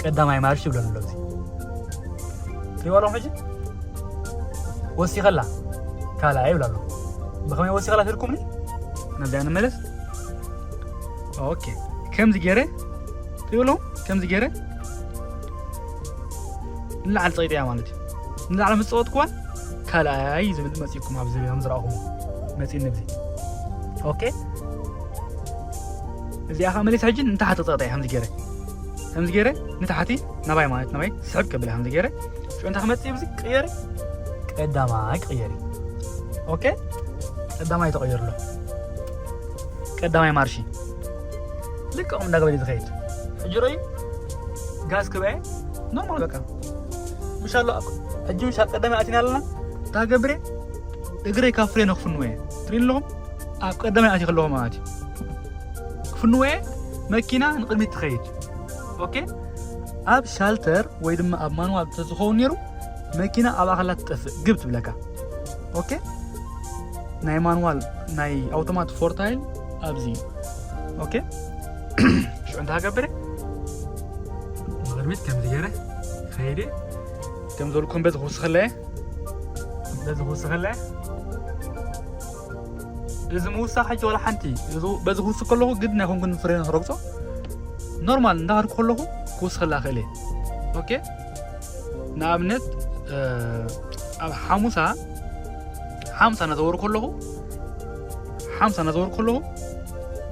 ቀዳማይ ማርሺ ይብለኒ ኣሎ። እዚ ትሪእዋ ኣለኹም ሕጂ ወሲኸላ ካልኣይ ይብላ ኣሎ። ብኸመይ ወሲኸላ ትልኩምኒ? ናብዚኣ ንመለስ። ኦኬ፣ ከምዚ ገይረ ትሪእዎ ኣለኹም። ከምዚ ገይረ ንላዕሊ ፀቂጠያ ማለት እዩ። ንላዕሊ ምስ ፀወጥኩዋ ካልኣይ ዝብል መፂእኩም ኣብዚ ከም ዝረኣኹም መፂእኒ ኣብዚ። ኦኬ፣ እዚኣ ከዓ መሊስ ሕጂ ንታሕቲ ፀቕጠያ ከምዚ ገይረ ከምዚ ገይረ ንታሕቲ ናባይ ማለት ናባይ ስሕብ ከብላ ከምዚ ገይረ ሽዑ እንታይ ክመፅእ እዩ? ኣብዚ ቅየሪ ቀዳማይ ቅየሪ። ኦኬ፣ ቀዳማይ ተቐይሩ ኣሎ። ቀዳማይ ማርሺ ልክኦም እንዳገበለ ዝኸይድ ሕጂ ረዩ ጋዝ ክበአ ኖርማል በቃ ምሻሎ። ሕጂ ምሻ ቀዳማይ ኣቲና ኣለና። እንታይ ገብረ እግረይ ካብ ፍሬን ክፍንወ እየ ትሪኢ ኣለኹም። ኣብ ቀዳማይ ኣትየ ከለኹ ማለት እዩ ክፍንወ እየ። መኪና ንቕድሚት ትኸይድ። ኦኬ፣ ኣብ ሻልተር ወይ ድማ ኣብ ማንዋል ተዝኸውን ነይሩ መኪና ኣብ ኣኸላ ትጠፍእ ግብ ትብለካ። ኦኬ፣ ናይ ማንዋል ናይ ኣውቶማት ፎርታይል ኣብዚ። ኦኬ፣ ሽዑ እንታይ ገብረ ንቕድሚት ከምዚ ገይረ ከይደ ከም ዘልኩም በዚ ክውስኸለ በዚ ክውስኸለ እዚ ምውሳኽ ሕጂ ዋላ ሓንቲ እዚ በዚ ክውስኽ ከለኹ ግድ ናይ ኮንኩን ፍሬን ክረግጾ ኖርማል እንዳኸድኩ ከለኹ ክውስኸላ ክእል እየ። ኦኬ፣ ንኣብነት ኣብ ሓሙሳ ሓምሳ እናዘወርኩ ከለኹ ሓምሳ እናዘወርኩ ከለኹ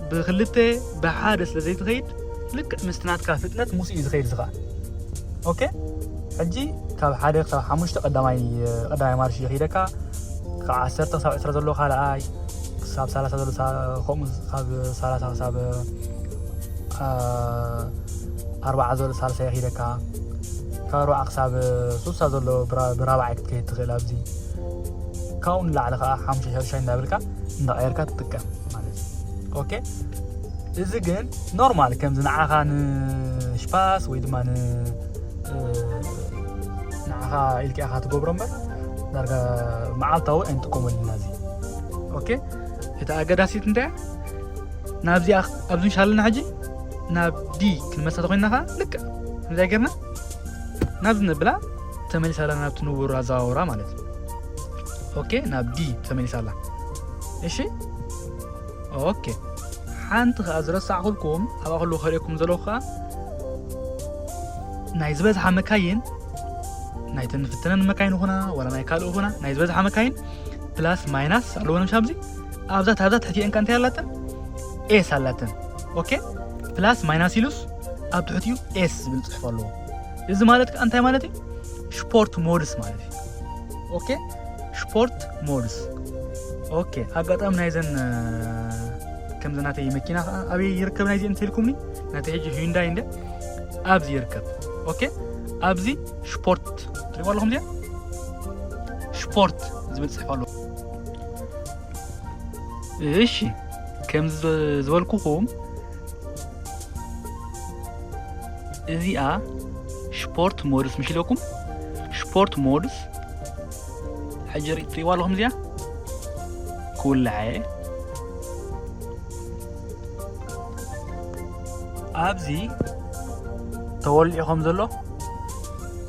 ብክልተ ብሓደ ስለ ዘይትኸይድ ልክዕ ምስቲ ናትካ ፍጥነት ምስኡ እዩ ዝኸይድ ዝኸዓ። ኦኬ፣ ሕጂ ካብ ሓደ ክሳብ ሓሙሽተ ቀዳማይ ቀዳማይ ማርሽ ይኸይደካ ካብ ዓሰርተ ክሳብ ዕስራ ዘሎ ካልኣይ ክሳብ ሰላሳ ዘሎ ከምኡ ካብ ሰላሳ ክሳብ ኣርባዓ ዘሎ ሳልሳይ ይኸይደካ ካብ ኣርባዓ ክሳብ ሱሳ ዘሎ ብራብዓይ ክትከይድ ትኽእል ኣብዚ ካብኡ ንላዕሊ ከዓ ሓሙሻይ ሻድሻይ እንዳበልካ እንዳቀየርካ ትጥቀም ማለት እዩ። ኦኬ፣ እዚ ግን ኖርማል ከምዚ ንዓኻ ንሽፓስ ወይ ድማ ንዓኻ ኢልካ ኢኻ ትገብሮ እምበር ዳርጋ መዓልታዊ ኣይንጥቀመሉና እዚ። ኦኬ፣ እቲ ኣገዳሲት እንታይ ናብዚኣ ኣብዚ ምሻለና ሕጂ ናብ ዲ ክንመሳ ተኮይና ከዓ ልክዕ ከምዚኣ ጌርና ናብዚ ነብላ ተመሊሳላ ናብቲ ንቡር ኣዘዋውራ ማለት እዩ። ኦኬ፣ ናብ ዲ ተመሊሳላ። እሺ፣ ኦኬ፣ ሓንቲ ከዓ ዝረሳዕኩልኩም ኣብኣ ከለዉ ከርእየኩም ዘለኹ ከዓ ናይ ዝበዝሓ መካይን ናይ ተንፍተነን መካይን ይኹና ዋላ ናይ ካልእ ይኹና ናይ ዝበዝሓ መካይን ፕላስ ማይናስ ኣለዎ። ንምሻ ኣብዚ ኣብዛ ታብዛ ትሕቲአን እንታይ ኣላተን? ኤስ ኣላተን። ኦኬ፣ ፕላስ ማይናስ ኢሉስ ኣብ ትሕቲኡ ኤስ ዝብል ፅሑፍ ኣለዎ። እዚ ማለት ከዓ እንታይ ማለት እዩ? ስፖርት ሞድስ ማለት እዩ። ኦኬ፣ ስፖርት ሞድስ። ኦኬ፣ ኣጋጣሚ ናይዘን ከምዚ ናተይ መኪና ከዓ ኣበይ ይርከብ ናይዚ እንተልኩምኒ ናተይ ሕጂ ሂንዳይ እንደ ኣብዚ ይርከብ። ኦኬ፣ ኣብዚ ስፖርት ትሪእዋ ኣለኹም እዚኣ ስፖርት ዝብል ፅሑፍ ኣሎ። እሺ፣ ከም ዝበልኩኹም እዚኣ ስፖርት ሞድስ ምሽ ኢለኩም ስፖርት ሞድስ ሕጂ ትሪእዋ ኣለኹም እዚኣ ክውልዐ ኣብዚ ተወሊዑ ከም ዘሎ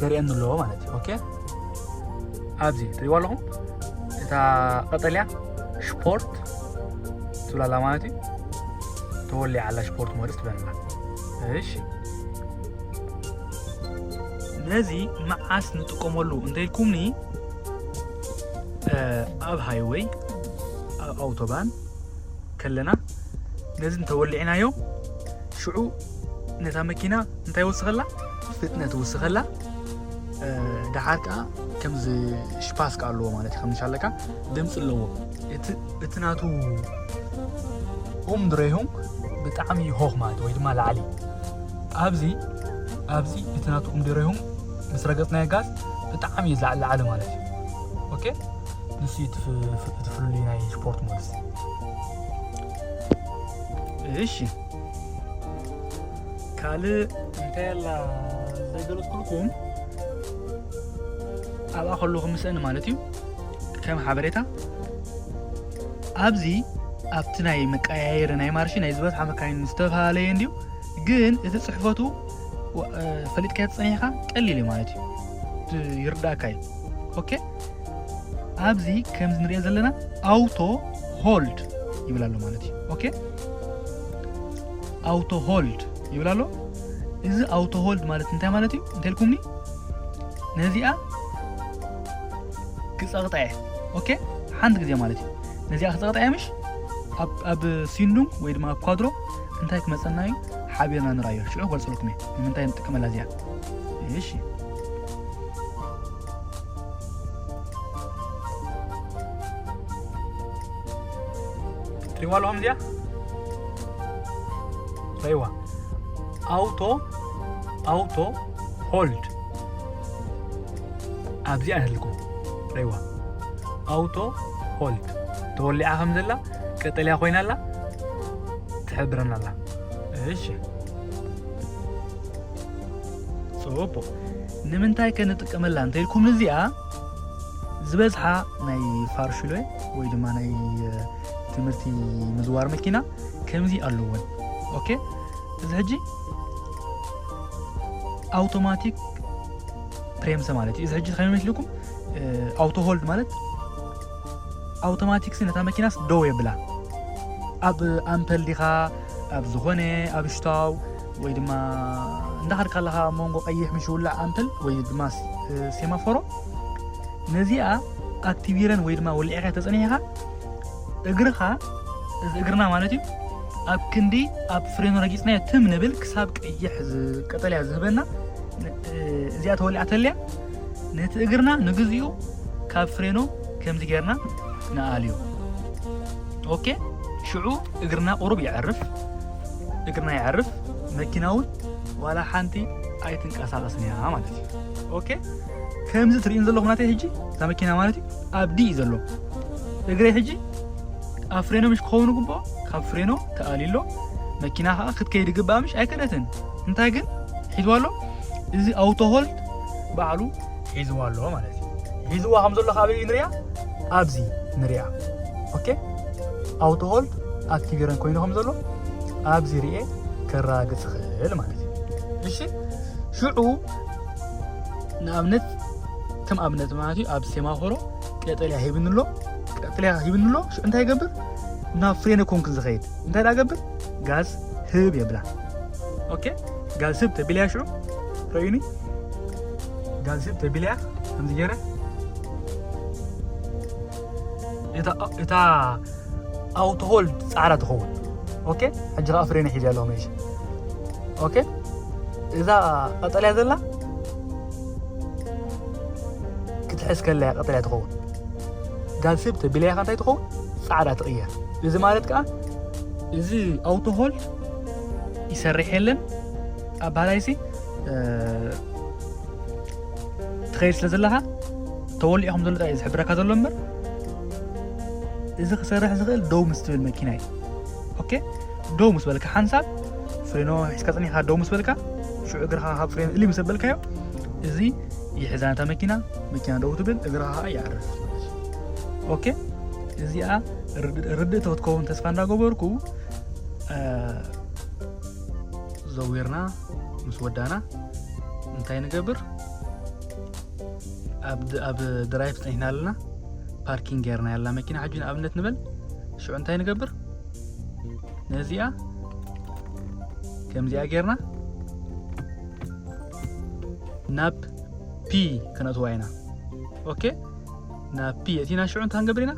የርእየኒ ኣለዎ ማለት እዩ። ኦኬ፣ ኣብዚ ትሪእዋ ኣለኹም እታ ቀጠልያ ስፖርት ትብላላ ማለት እዩ። ተወሊዓ ኣላ ስፖርት ሞድስ ትበልና። እሺ፣ ነዚ መዓስ ንጥቀመሉ እንተኢልኩምኒ ኣብ ሃይወይ ኣብ ኣውቶባን ከለና ነዚ እንተወሊዕናዮ ሽዑ ነታ መኪና እንታይ ወስኸላ ፍጥነት ወስኸላ። ደሓር ከዓ ከምዚ ሽፓስ ከዓ ኣለዎ ማለት እዩ ከምሻለካ ድምፂ ኣለዎ። እቲ ናቱ ኡምድረይሁም ብጣዕሚ ሆኽ ማለት ወይ ድማ ላዕሊ ኣብዚ ኣብዚ እቲ ናቱ ኡምድረይሁም ምስ ረገፅናዮ ጋዝ ብጣዕሚ እዩ ዝላዕሊ ላዕሊ ማለት እዩ። ኦኬ፣ ንሱ እዩ እቲ ፍ-፣ ፍ-፣ እቲ ፍሉይ ናይ ስፖርት ሞድስ። እሺ፣ ካልእ እንታይ ኣላ ዘይገለጽኩልኩም? ኣብኣ ከለኹም ምስእኒ ማለት እዩ። ከም ሓበሬታ፣ ኣብዚ ኣብቲ ናይ መቀያየሪ ናይ ማርሺ ናይ ዝበዝሓ መካይን ዝተፈላለየ እንድዩ፣ ግን እቲ ጽሕፈቱ ወ-፣ እ፣ ፈሊጥካዮ ተጸኒሕካ ቀሊል እዩ ማለት እዩ። ት-፣ ይርዳእካ እዩ። ኦኬ፣ ኣብዚ ከምዚ ንሪኦ ዘለና ኣውቶ ሆልድ ይብል ኣሎ ማለት እዩ። ኦኬ፣ ኣውቶ ሆልድ ይብል ኣሎ። እዚ ኣውቶ ሆልድ ማለት እንታይ ማለት እዩ እንተልኩምኒ፣ ነዚኣ ክጸቕጣ እየ። ኦኬ፣ ሓንቲ ግዜ ማለት እዩ። ነዚኣ ክጸቕጣ እየ፣ ምሽ ኣብ፣ ኣብ ሲንዱም ወይ ድማ ኣብ ኳድሮ እንታይ ክመጸና እዩ ሓቢርና ንርኣዮ። ሽዑ ክገልጸልኩም እየ ንምንታይ ንጥቀመላ እዚኣ። እሺ፣ ትሪዋ ኣለኹም እዚኣ? ረይዋ። ኣውቶ፣ ኣውቶ ሆልድ። ኣብዚኣ ንህልኩም። ረይዋ። ኣውቶ ሆልድ። ተወሊዓ ከም ዘላ፣ ቀጠልያ ኮይና ኣላ፣ ትሕብረና ኣላ። እሺ። ጽቡቕ። ንምንታይ ከ ንጥቀመላ እንተኢልኩም እዚኣ? ዝበዝሓ ናይ ፋርሽሎየ ወይ ድማ ናይ፣ እ፣ ትምህርቲ ምዝዋር መኪና ከምዚ ኣለወን። ኦኬ፣ እዚ ሕጂ ኣውቶማቲክ ፕሬምሰ ማለት እዩ። እዚ ሕጂ ከመይ መስልኩም? እ፣ ኣውቶ ሆልድ ማለት ኣውቶማቲክስ ነታ መኪናስ ደው የብላ። ኣብ ኣምፐል ዲኻ፣ ኣብ ዝኾነ፣ ኣብ ሽታው ወይ ድማ እንዳኸድካ ኣለኻ ኣብ መንጎ ቀይሕ ምሽ ውላዕ ኣምፐል ወይ ድማ ስ-፣ እ፣ ሴማፎሮ፣ ነዚኣ ኣክቲቪረን ወይ ድማ ወሊዕካ ተጸኒሕካ፣ እግርኻ፣ እዚ እግርና ማለት እዩ፣ ኣብ ክንዲ ኣብ ፍሬኖ ረጊጽናዮ ትም ንብል ክሳብ ቀይሕ ዝ-፣ ቀጠልያ ዝህበና፣ ን-፣ እ፣ እዚኣ ተወሊዓ ተልያ፣ ነቲ እግርና ንግዚኡ ካብ ፍሬኖ ከምዚ ጌርና ንኣልዮ። ኦኬ፣ ሽዑ እግርና ቁሩብ የዕርፍ፣ እግርና የዕርፍ፣ መኪና እውን ዋላ ሓንቲ ኣይትንቀሳቐስን እያ ማለት እዩ። ኦኬ፣ ከምዚ ትርእዩን ዘለኹም ናተይ ሕጂ እዛ መኪና ማለት እዩ ኣብ ዲ እዩ ዘሎ። እግረይ ሕጂ ኣብ ፍሬኖ ምሽ ክኸውን ግብኦ፣ ካብ ፍሬኖ ተኣልዩ ኣሎ። መኪና ከዓ ክትከይድ ግብኣ ምሽ ኣይከደትን። እንታይ ግን ሒዝዋ ኣሎ? እዚ ኣውቶ ሆልድ ባዕሉ ሒዝዋ ኣሎ ማለት እዩ። ሒዝዋ ከም ዘሎ ካበይ ንሪኣ? ኣብዚ ንሪኣ። ኦኬ፣ ኣውቶ ሆልድ ኣክቲቪረን ኮይኑ ከም ዘሎ ኣብዚ ርኤ ከረጋግጽ ይኽእል ማለት እዩ። እሺ፣ ሽዑ ንኣብነት፣ ከም ኣብነት ማለት እዩ፣ ኣብ ሴማፎሮ ቀጠልያ ሂብኒ ኣሎ፣ ቀጠልያ ሂብኒ ኣሎ። ሽዑ እንታይ ይገብር? ናብ ፍሬነ ኮንክን ዝኸይድ እንታይ ደኣ ገብር? ጋዝ ህብ የብላ። ኦኬ፣ ጋዝ ህብ ተቢልያ ሽዑ ረዩኒ፣ ጋዝ ህብ ተቢልያ ከምዚ ገይረ እታ፣ እታ ኣውቶ ሆልድ ጻዕዳ ትኸውን። ኦኬ፣ ሕጂ ከኣ ፍሬነ ሒዘ ኣለኹ መሽ። ኦኬ፣ እዛ ቀጠልያ ዘላ ክትሕዝ ከላ እያ ቀጠልያ ትኸውን። ጋዝ ህብ ተቢላያ እንታይ ትኸውን? ጻዕዳ ትቕየር። እዚ ማለት ከኣ እዚ ኣውቶ ሆልድ ይሰርሕ የለን። ኣብ ባህላይሲ፣ እ፣ ትኸይድ ስለ ዘለኻ ተወሊዑ ከም ዘሎ ጥራይ እዩ ዝሕብረካ ዘሎ እምበር፣ እዚ ክሰርሕ ዝኽእል ደው ምስ ትብል መኪና እዩ። ኦኬ፣ ደው ምስ በልካ ሓንሳብ ፍሬኖ ሒዝካ ጸኒሕካ ደው ምስ በልካ፣ ሽዑ እግርኻ ካብ ፍሬን እሊ ምስ ኣበልካዮ፣ እዚ ይሕዛ ነታ መኪና፣ መኪና ደው ትብል፣ እግርኻ ኸኣ ይዓርፍ። ኦኬ፣ እዚኣ ርድ-፣ ርድእቲ ክትከውን ተስፋ እንዳገበርኩ፣ እ፣ ዘዊርና ምስ ወዳና እንታይ ንገብር? ኣብ ድ-፣ ኣብ ድራይቭ ጸኒሕና ኣለና። ፓርኪንግ ጌርና ያላ መኪና ሕጂ ንኣብነት ንበል። ሽዑ እንታይ ንገብር? ነዚኣ ከምዚኣ ጌርና ናብ ፒ ክነእትዋ ኢና። ኦኬ፣ ናብ ፒ የእቲና ሽዑ እንታይ ክንገብር ኢና?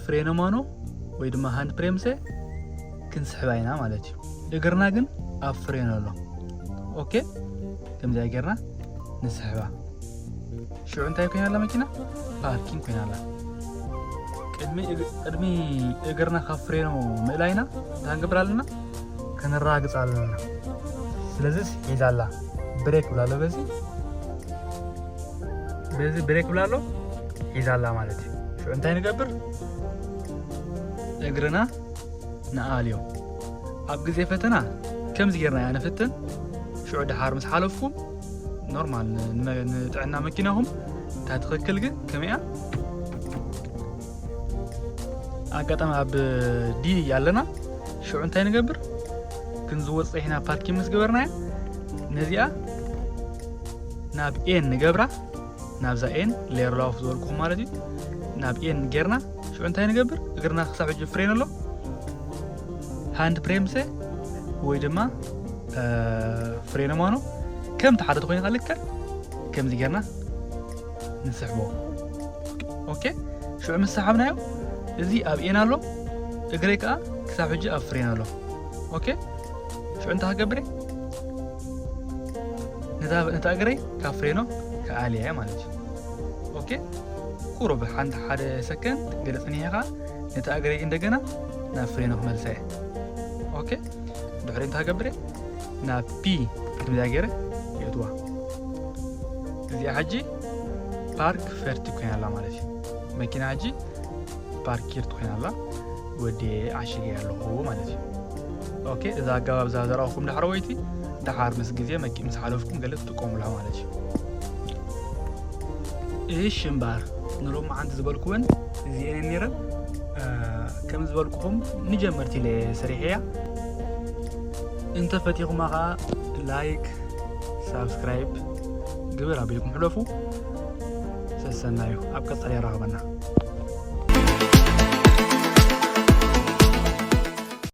ፍሬኖ ማኖ ወይ ድማ ሃንድ ፕሬምሰ ክንስሕባ ኢና ማለት እዩ። እግርና ግን ኣብ ፍሬኖ ኣሎ። ኦኬ፣ ከምዚኣ ጌርና ንስሕባ። ሽዑ እንታይ ኮይና ኣላ መኪና? ፓርኪንግ ኮይና ኣላ። ቅድሚ እግ-፣ ቅድሚ እግርና ካብ ፍሬኖ ምእላይና እንታይ ክንገብር ኣለና? ከነረጋግጽ ኣለና። ስለዚስ ሒዛ ኣላ። ብሬክ ብላ ኣሎ በዚ። በዚ ብሬክ ብላ ኣሎ። ሒዛ ኣላ ማለት እዩ። ሽዑ እንታይ ንገብር? እግርና ንኣልዮ። ኣብ ግዜ ፈተና ከምዚ ጌርና ኢና ንፍትን። ሽዑ ድሓር ምስ ሓለፍኩም ኖርማል ን-፣ ን-፣ ንጥዕና መኪናኹም እታ ትኽክል ግን ከመይ እያ? ኣጋጣሚ ኣብ ዲ ኣለና። ሽዑ እንታይ ንገብር? ክንዝወፅ ጸኒሕና ፓርኪንግ ምስ ገበርናያ ነዚኣ ናብ ኤን ንገብራ። ናብዛ ኤን ሌየር ኦፍ ዝበልኩኹም ማለት እዩ። ናብ ኤን ጌርና ሽዑ እንታይ ንገብር? እግርና ክሳብ ሕጂ ፍሬን ኣሎ። ሃንድ ፕሬምሰ ወይ ድማ ፍሬን ማኖ ከምቲ ሓደ ተኮይኑ ልክዕ ከምዚ ጌርና ንስሕቦ። ኦኬ፣ ሽዑ ምስ ሰሓብናዮ እዚ ኣብ ኤን ኣሎ፣ እግረይ ከዓ ክሳብ ሕጂ ኣብ ፍሬን ኣሎ። ኦኬ፣ ሽዑ እንታይ ክገብር እየ? ነታ፣ ነታ እግረይ ካብ ፍሬኖ ክኣልያ እየ ማለት እዩ። ኦኬ፣ ቁሩብ ሓንቲ ሓደ ሰከንድ ገለ ጽኒሐ ከዓ ነታ እግረይ እንደገና ናብ ፍሬኖ ክመልሳ እየ። ኦኬ፣ ድሕሪ እንታይ ክገብር እየ? ናብ ፒ ቅድሚያ ገይረ የእትዋ። እዚኣ ሕጂ ፓርክ ፈርቲ ኮይና ኣላ ማለት እዩ። መኪና ሕጂ ፓርኪር ትኮይና ኣላ። ወዲ ዓሽገ ኣለኹ ማለት እዩ። ኦኬ፣ እዛ ኣገባብ እዛ ዘረኣኹም ዳሕረወይቲ ድሓር ምስ ግዜ መኪ-፣ ምስ ሓለፍኩም ገለ ትጥቀሙላ ማለት እዩ። እሺ እምበኣር ንሎሚ መዓንቲ ዝበልኩወን እዚኤን ነይረን። እ፣ ከም ዝበልኩኹም ንጀመርቲ ኢለ ሰሪሐያ። እንተፈቲኹማ ኸዓ ላይክ፣ ሳብስክራይብ ግብር ኣቢልኩም ሕለፉ። ሰሰናዩ ኣብ ቀጻሊ የራኽበና።